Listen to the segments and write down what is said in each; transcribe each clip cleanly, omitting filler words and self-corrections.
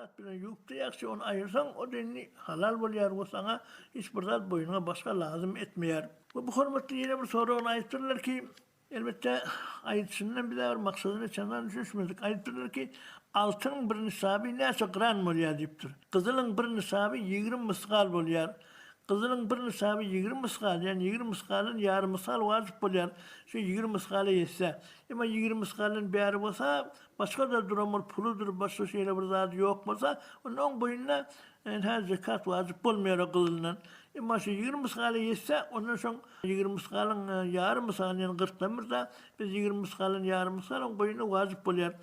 zat bilen ýuwup-da ýagşy ony aýyrsaň, o-da indi halal bolýar we saňa hiç bir zat boýnuňa başga lazym etmeýär. We bu hormatly ýene bir soragyny aýdypdyrlar ki, Elbetde, aýdyşyndan biz-ä bir maksadyna çendan düşünişmedik. Aýdypdyrlar ki, altynyň bir nisaby näçe gran bolýar diýipdir. Gyzylyň bir nisaby 20 mysgal bolýar. Gyzylyň bir nisaby 20 mysgal, ýagny 20 mysgaldan ýarym mysgal wajyp bolýar. Şu 20 mysgala ýetse. Emma 20 mysgaldan bäri bolsa, başga-da duran bir puludyr, başga şeýle bir zady ýok bolsa, onda oň boýnuna ynha zekat wajyp bolmaýar o gyzyldan. Emma şu 20 mysgala ýetse, ondan soň 20 mysgalyň ýarym mysalyny, ýagny kyrkdan bir zat, biz 20 mysgaldan ýarym mysal oň boýnuna wajyp bolýar.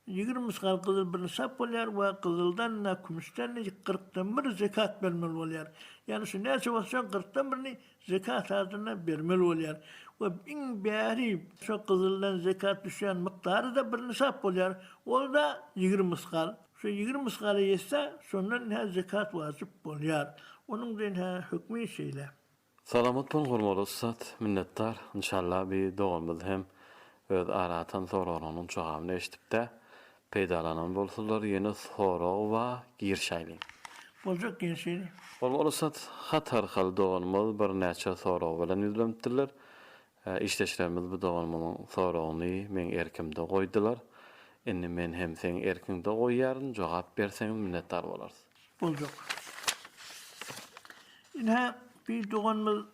20 mysgal gyzyl bir nisap bolýar we gyzyldan-da, kümüşden-de kyrkdan bir zekat bermeli bolýar. Ýagny şu näçe bolsa şoň kyrkdan birini zekat adyna bermeli bolýar. We iň bäri şo gyzyldan zekat düşýän mukdary-da bir nisap bolýar. Ol-da 20 mysgal. Şu 20 mysgala ýetse, şondan ine zekat wajyp bolýar. Onuň-da ine hökmi şeýle. Salamat bol hormatly ussat minnetdar inşallah bir doganymyz hem öz ara atan soraglarynyň jogabyny eşidipdä peýdalanan bolsunlar ýene sorag ba girişäýliň. Boljak girişeli. Hormatly ussat hat arkaly doganymyz bir näçe sorag bilen ýüzlenipdirler. Işdeşlerimiz bu doganymyzyň soragyny meň erkimde goýdular. Indi men hem seň erkiňde goýýaryn jogap berseňiz minnetdar bolarys. Boljak. Ine, bir doganymyz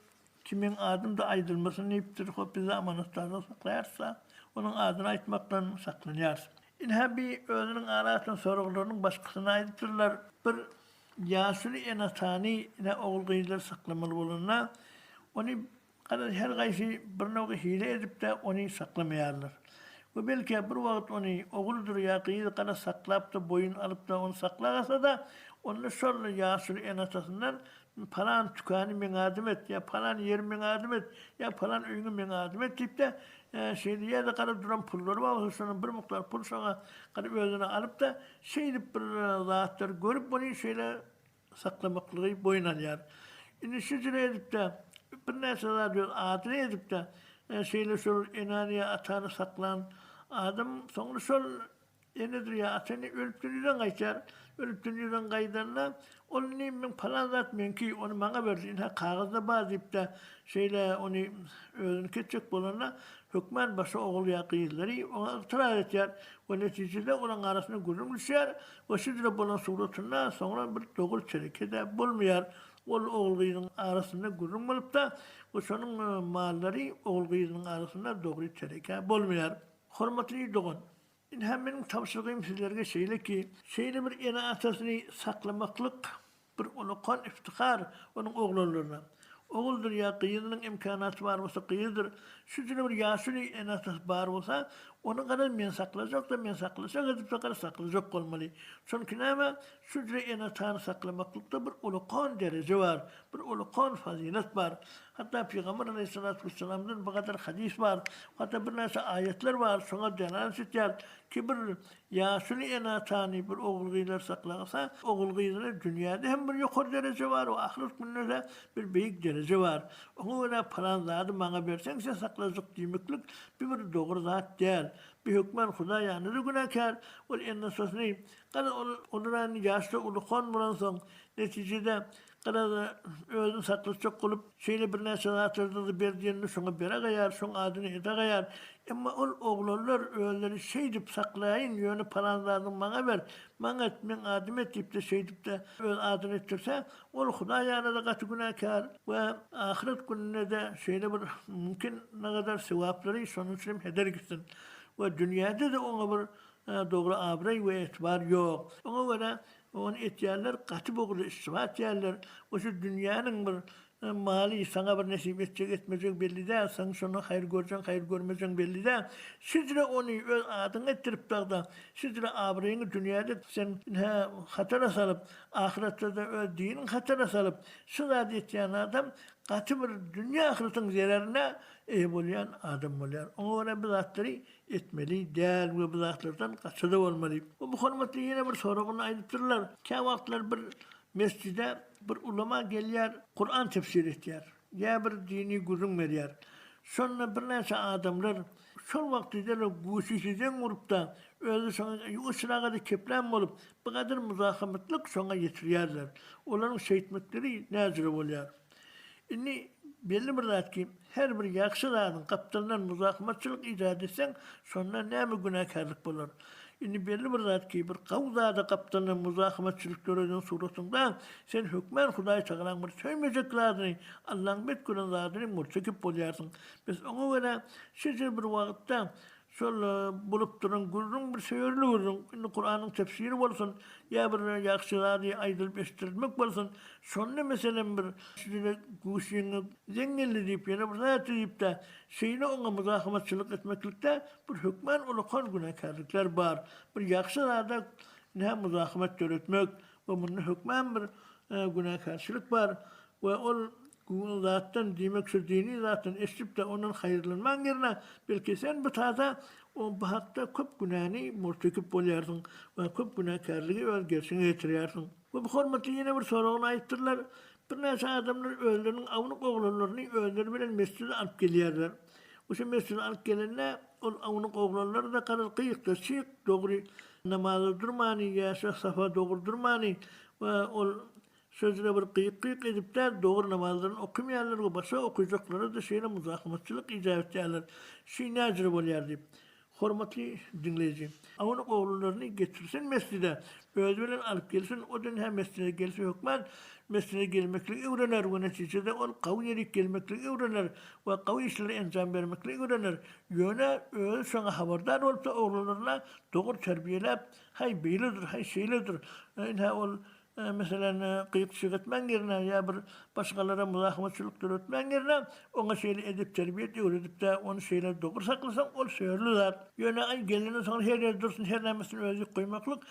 kimiň adym-da aýdylmasyn diýipdir, hop biz amanatdarlyk saklaýarys-da, onuň adyny aýtmakdan saklanýarys. Ine, bir özüniň ara atan soraglarynyň başgasyny aýdypdyrlar. Bir ýaşuly ene-atany ine ogul-gyzlary saklamaly bolanda, ony Garaz, her gaýsy bir nowgy hile edip-de, ony saklamaýarlar. We belki, bir wagt ony oguldyr ýa gyz garaz saklap-da, boýun alyp-da, ony saklagasa-da, onda şol ýaşuly ene-atasyndan Palan tükany meň adym et, ýa palan ýeri meň adym et, ýa palan öýüňi meň adym et diýip-de, şeýle ýa-da garaz duran pullary bar bolsa, şondan bir mukdar pul şoňa garaz özüne alyp-da, şeýdip bir zatlar görüp ony şeýle saklamaklygy boýun alýar. Indi şu jüre edip-de, birnäçe zat öz adyna edip-de, şeýle şol enäni ýa atany saklan adam soňra şol enedir ýa ata-ene ölüp dünýeden gaýtýar. Ölüp dünýeden gaýdanda, ol indi meň palan zat meňki, ony maňa berdi, ynha kagyzda bar diýip-de, şeýle ony özüniňki etjek bolanda, hökman başga ogul ýa gyzlary oňa ygtyraz etýär we netijede olaryň arasynda gürrüň düşýär. We şu jüre bolan suratynda soňra bir dogry çereke-de bolmaýar. Ol ogul-gyzyň arasynda gürrüň bolupda we şonuň mallary ogul-gyzynyň arasynda dogry çereke bolmaýar. Hormatly dogan! Ynha meniň tabşyrygym sizlerge şeýle ki, şeýle bir ene-atasyny saklamaklyk Bir ulakan iftihar onuň oglanlaryna. Oguldyr ýa gyzynyň imkanaty bar bolsa gyzydyr. Şu jüre bir ýaşuly ene-atasy bar bolsa, ony garaz men saklajak-da, men saklajak edip-de garaz saklajak bolmaly. Çünki näme, şu jüre ene-atany saklamaklykda bir ulakan dereje bar, bir ulakan fazylet bar. Hatda Pygamber aleýhissalatu wessalamdan bu gadar hadys bar, hatda birnäçe aýatlar bar, şoňa delalet etýär ki, bir Ýaşuly ene-atany bir ogul-gyzlary saklasa, ogul-gyzyna dünýäde hem bir ýokary dereje bar we ahyret gününde-de bir beýik dereje bar. Oňa görä pylan zady maňa berseň sen saklajak diýmeklik bi bir dogry zat däl. Bi hökman Hudaý ýanynda-da günäkär. Ol ene-atasyny, garaz ol olar indi ýaşda ulukan bolansoň, netijede Garaz, özüni saklatjak bolup, şeýle birnäçe zatlardan-da ber diýenini şoňa berägaýar, şoň adyny edägaýar. Emma ol oglanlar özleri şeýdip saklaýyn, ýöne palan zadyňy maňa ber, maňa et, meň adyma et diýip-de şeýdip-de öz adyny etdirse, ol Hudaý ýanynda-da gaty günäkär we ahyret gününde-de şeýle bir mümkin nagadar sogaplary şonuň üçin hem heder gitsin we dünýäde-de oňa bir dogry abraý we etibar ýok. Oňa görä, Ony etýänler gaty bogly iştiba etýärler we şu dünýäniň bir maly saňa bir nesip etjek etmejegi belli däl, saň şondan haýyr görjeň haýyr görmejeň belli däl. Şüjre ony öz adyňa etdirip dagda, şüjre abraýyňy dünýäde sen ynha hatara salyp, ahyretde-de öz diniň hatara salyp, şu zady etýän adam gaty bir dünýä ahyretiň zererine eýe bolýan adam bolýar. Oňa görä bu zatlary Etmeli däl we bu zatlardan gaçada bolmaly. Bu hormatly ýene bir soragyny aýdypdyrlar. Käwagtlar bir mesjide bir ulama gelýär, Kuran tefsir etýär ýa bir dini gürrüň berýär. Şonda birnäçe adamlar. Şol wagty derrew güýçlüsi zeň urup-da, özi şoňa ýuwaşragada keplän bolup, bir gadyr muzahymatlyk şoňa ýetirýärler. Olaryň şeýtmekleri näjüre bolýar. Indi belli bir zat ki, her bir ýagşy zadyň gapdalyndan muzahymatçylyk ijat etseň, şonda näme günäkärlik bolar? Indi belli bir zat ki, bir gawy zada gapdalyndan muzahymatçylyk döreden suratyňda, sen hökmän Hudaý Tagalaň bir söýmejek zadyny, Allaň bet gören zadyny murtekip bolýarsyň. Biz oňa görä şeýle bir wagtda şol bolup duran gürrüň bir söýerli gürrüň, indi Kuranyň tefsiri bolsun, ýa bir ýagşy zady aýdylyp eşitdirilmek bolsun, şonda meselem bir şeýle güýçliňe zeň geldi diýip, ýene bir zat diýip-de, şeýle oňa muzahymatçylyk etmeklikde bir hökmän ulakan günäkärlikler bar. Bir ýagşy zada nä muzahymat döretmek we munda hökmän bir günäkärçilik bar we ol Güwün zatdan, diýmek şu dini zatdan eşidip-de ondan haýyrlanmaň ýerine, belki sen bu tada o bu hakda köp günäni murtekip bolýarsyň we köp günäkärligi öz gerşiňe getirýärsiň. We bu hormatly ýene bir soragyny aýypdyrlar, Birnäçe adamlar özleriniň awnuk oglanlaryny özleri bilen mesjide alyp gelýärler. We şu mesjide alyp gelende ol awnuk oglanlar-da garaz gyýykda çyk dogry namaza durmany ýa şo safa dogry durmany we ol Sözüne bir gyýyk-gyýyk edip däl, dogry namazlaryny okymaýarlar we başga okyjaklara-da şeýle muzahymatçylyk ijap etýärler. Şü näjüre bolýar diýip. Hormatly diňleýji! Ownuk oglanlaryny getirsin mesjide, özi bilen alyp gelsin, o dünýä mesjide gelse hökman mesjide gelmekligi öwrener we netijede ol gawy ýerik gelmekligi öwrener we gawy işleri enjam bermekligi öwrener. Ýöne özi şoňa habardar bolsa oglanlaryna dogry terbiýeläp, haý beýledir, haý şeýledir, ynha ol Meselem, gyýyk-çyýyk etmäň ýerine ýa bir başgalara muzahymatçylyk döretmäň ýerine, oňa şeýle edep-terbiýet öwredip-de, ony şeýle dogry saklasaň, ol söýerli zat. Ýöne, aý, gelenden soňra her ýerde dursun, her nämesini özi goýmaklyk,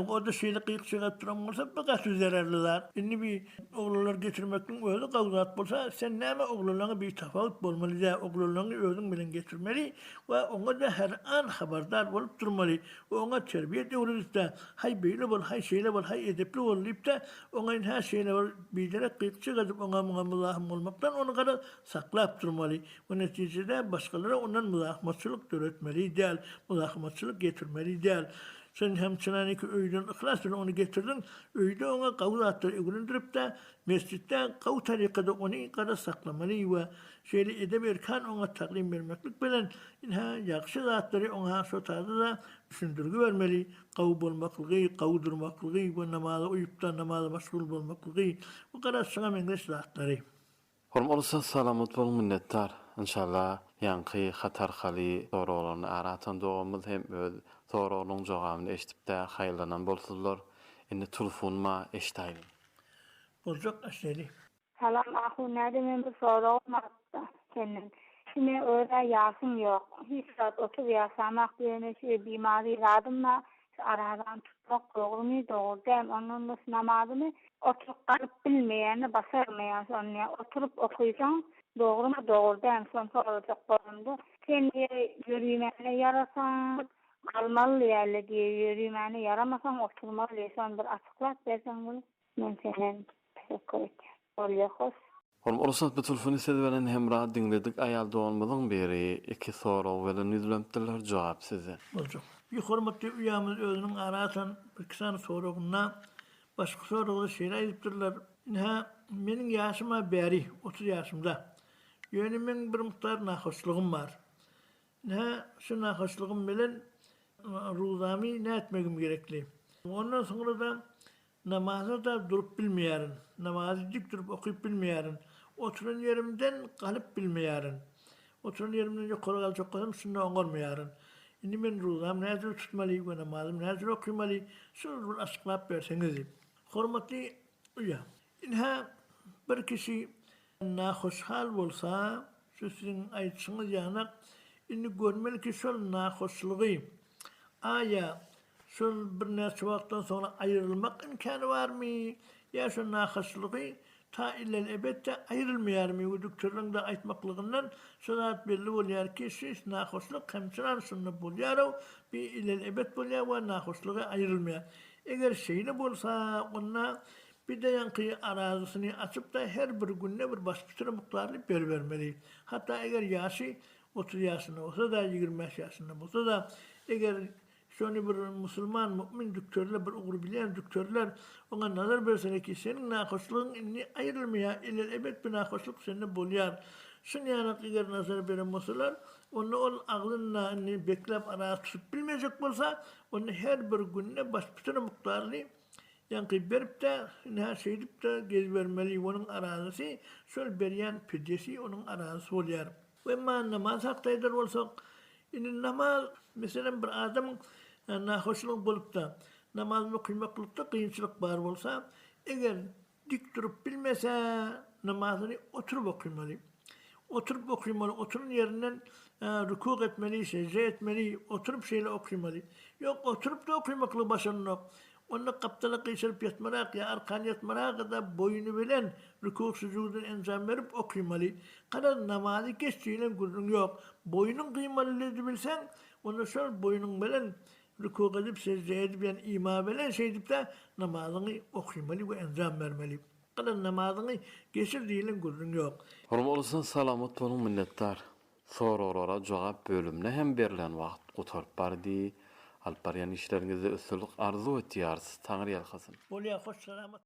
o-da şeýle gyýyk-çyýyk edip duran bolsa, bu gaty zerarly zat. Indi bi oglanlary getirmekligiň özi gowy zat bolsa, sen näme oglanlaryňa bitapawut bolmaly däl, oglanlaryňy özüň bilen getirmeli we oňa-da her an habardar bolup durmaly we oňa terbiýet öwredip-de, Haý beýle bol, haý şeýle bol, haý edepli bol diýip-de, oňa ynha şeýle bir biderek gyýkjyk edip oňa-muňa muzahym bolmakdan ony garaz saklap durmaly we netijede başgalara ondan muzahymatçylyk döretmeli däl, muzahymatçylyk getirmeli däl. Sen hem çynanyňky öýden yhlas bilen ony getirdiň, öýde oňa gawy zatlary öwrendirip-de, mesjitde gawy tarykada ony garaz saklamaly we şeýle edep-erkan oňa taglym bermeklik bilen ynha ýagşy zatlary oňa şo taýda-da düşündirgi bermeli, Gawy bolmaklygy, gawy durmaklygy we namaza uýup-da namaza maşgul bolmaklygy we garaz şuňa meňzeş zatlary. Hormatly ussat salamat boluň minnetdar. Inşallah ýaňky hat arkaly soraglaryny ara atan doganymyz hem öz soragynyň jogabyny eşidipdä haýyrlanan bolsuzlar. Indi tulfunma eşdaýliň. Boljak eşdeli. Salam ahun näde men bir soragym barda senden şu men özä ýaşym ýok hiç wagt 30 ýaşamak diýene şu bimary zadym bar şu arazany tutmak dogrymy dogry däl ondan da şu namazymy oturyp galyp bilmeýän başarmaýan şony ýa oturyp okysaň dogrymy dogry däl şony sorajak bolamda sen diýe ýörimäne ýarasaň galmaly diýýärler diýe ýörimäne ýaramasaň oturmaly diýe şony bir açyklap berseň bol. Men senden teşekkür etýän. Bolýa hoş. Hormatly ussat bu tulfyny siz bilen Hemra diňledik aýal doganymyzyň biri iki sorag bilen ýüzlenipdirler jogap sizden. Boljak. Bir hormatly uýamyz özüniň ara atan birki sany soragynda başky soragda şeýle aýdypdyrlar, Ynha, meniň ýaşym-a bäri, 30 ýaşymda. Ýöne meň bir mukdar nahoşlygym bar. Ynha, şu nahoşlygym bilen ruzamy nätmegim gerekli? Ondan soňra-da Namaza-da durup bilmeýärin. Namazy dik durup okyp bilmeýärin. Oturan ýerimden galyp bilmeýärin. Oturan ýerimden ýokary galjak bolsam, şunda oňarmaýaryn. Indi men ruzamy näjüre tutmaly we namazymy näjüre okymaly, şuny bir açyklap berseňiz diýip. Hormatly uýa, ynha, bir kişi nahoşhal bolsa, şu siziň aýdyşyňyz ýanak, indi görmeli ki, şol nahoşlygy Aýa, şol birnäçe wagtdan soňra aýrylmak imkany barmy ýa şo nahaşlygy ta illel-ebetde aýrylmaýarmy we düktorlaryň-da aýtmaklygyndan şo zat belli bolýar ki, şu nahoşlyk hemçiran şunda bolýar-ow, bi illel-ebet bolýar we nahoşlygy aýrylmaýar. Eger şeýle bolsa, onda bir-de ýaňky arazysyny açyp-da her bir günde bir başpütüre mukdaryny beribermeli. Hatda eger ýaşy. 30 ýaşynda bolsa-da, 25 ýaşynda bolsa-da, eger Şony bir musulman mu'min dükterler bir ugry bilýän dükterler oňa nazar berseler ki seniň nahoşlygyň indi aýrylmaýar ilel ebet bu nahoşlyk sende bolýar şun ýanak eger nazar beren bolsalar onda ol aglynda indi bekläp araz tutup bilmejek bolsa onda her bir günde başpütüne mukdaryny ýaňky beripde ynha şeýdipde gezibermeli onuň arazysy şol berýän pidýesi onuň arazysy bolýar. Emma namaz hakda aýdar bolsak, indi namaz, meselem, bir adamyň nahoşlygy bolup-da, namazyny okymaklykda kynçylyk bar bolsa, eger dik durup bilmese, namazyny oturyp okymaly. Oturyp okymaly, oturan ýerinden rükug etmeli, sejde etmeli, oturyp şeýle okymaly. Ýok, oturyp-da okymaklygy başaranok. Onda gapdala gyşaryp ýatmarak ýa arkan ýatmaraga-da boýny bilen rükug-sujudyny enjam berip okymaly. Garaz, namazy geç diýlen gürrüň ýok. Boýnuň gyýmalydy bilseň, onda şol boýnuň bilen rükug edip, sejde edip ýa ima bilen şeýdip-de namazyňy okymaly we enjam bermeli. Garaz, namazyňy geçir diýlen gürrüň ýok. Hormatly salamat boluň minnetdar. Soraglara jogap bölümine hem berlen wagt gutaryp bardy. Alyp barýan işleriňizde üstünlik arzuw etýäris. Taňry ýalkasyn. Bolýa hoş salamat.